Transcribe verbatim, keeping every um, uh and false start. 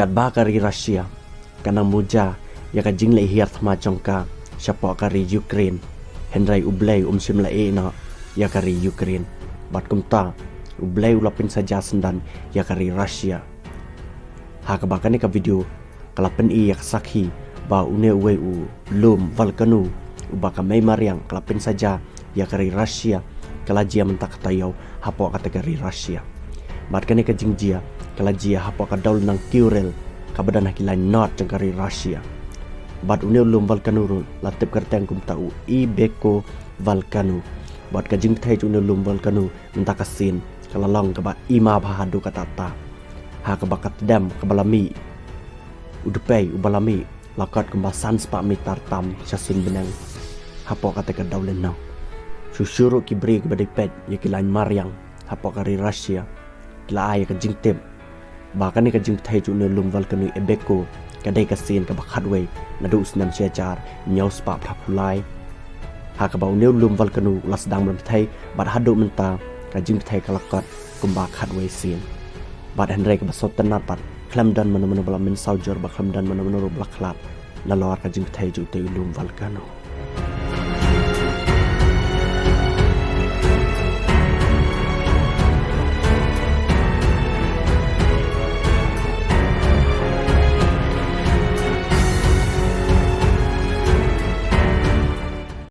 Katba ka ri Russia ka nang muja ïa ka jingleh hiar thma jong ka shapoh ka ri Ukraine, hynrei U Blei um shym la ïehnoh ïa ka ri Ukraine. Bad kumta U Blei u la pynsaja syndon ïa ka ri Russia. Ha kaba kane ka video ka la pyni ïa ka sakhi ba une uwei u lum volcano uba ka mei mariang ka la pynsaja ïa ka ri Russia ka la jia mynta ka taïew hapoh kata ka ri Russia. Bad kane ka jingjia ka la jia hapoh ka dewlynnong Kuril kaba don ha ki lain north jong ka ri Russia. Bad une u lum volcano ruh la tip kyrteng kumta u Ibeko volcano. Bad ka jingpyni jong une u lum volcano mynta ka sien ka la long kaba ima bha haduh katta katta. Ha kaba ka tdem kaba la mih, u dpei uba la mih la kot kumba san spah mitar tam sha suiñ bneng hapoh kata ka dewlynnong. Shuh shuh ruh ki briew kiba dei peit ïa ki lain mariang hapoh ka ri Russia ki la ai ïa ka jingtip ba kane ka jingpyni jong une u lum volcano Ibeko ka dei ka sien kaba khatwei naduh u snem shi hajar hynñiew spah phra phew lai. Ha kaba une u lum volcano u la sdang ban pynthei bad haduh mynta ka jingpynthei ka la kot kumba khatwei sien. Bad hynrei kaba sngewtynnat bad khlem don mano mano ba la mynsaw jur bad khlem don mano mano ruh ba la khlad nalor ka jingpynthei jong utei u lum volcano.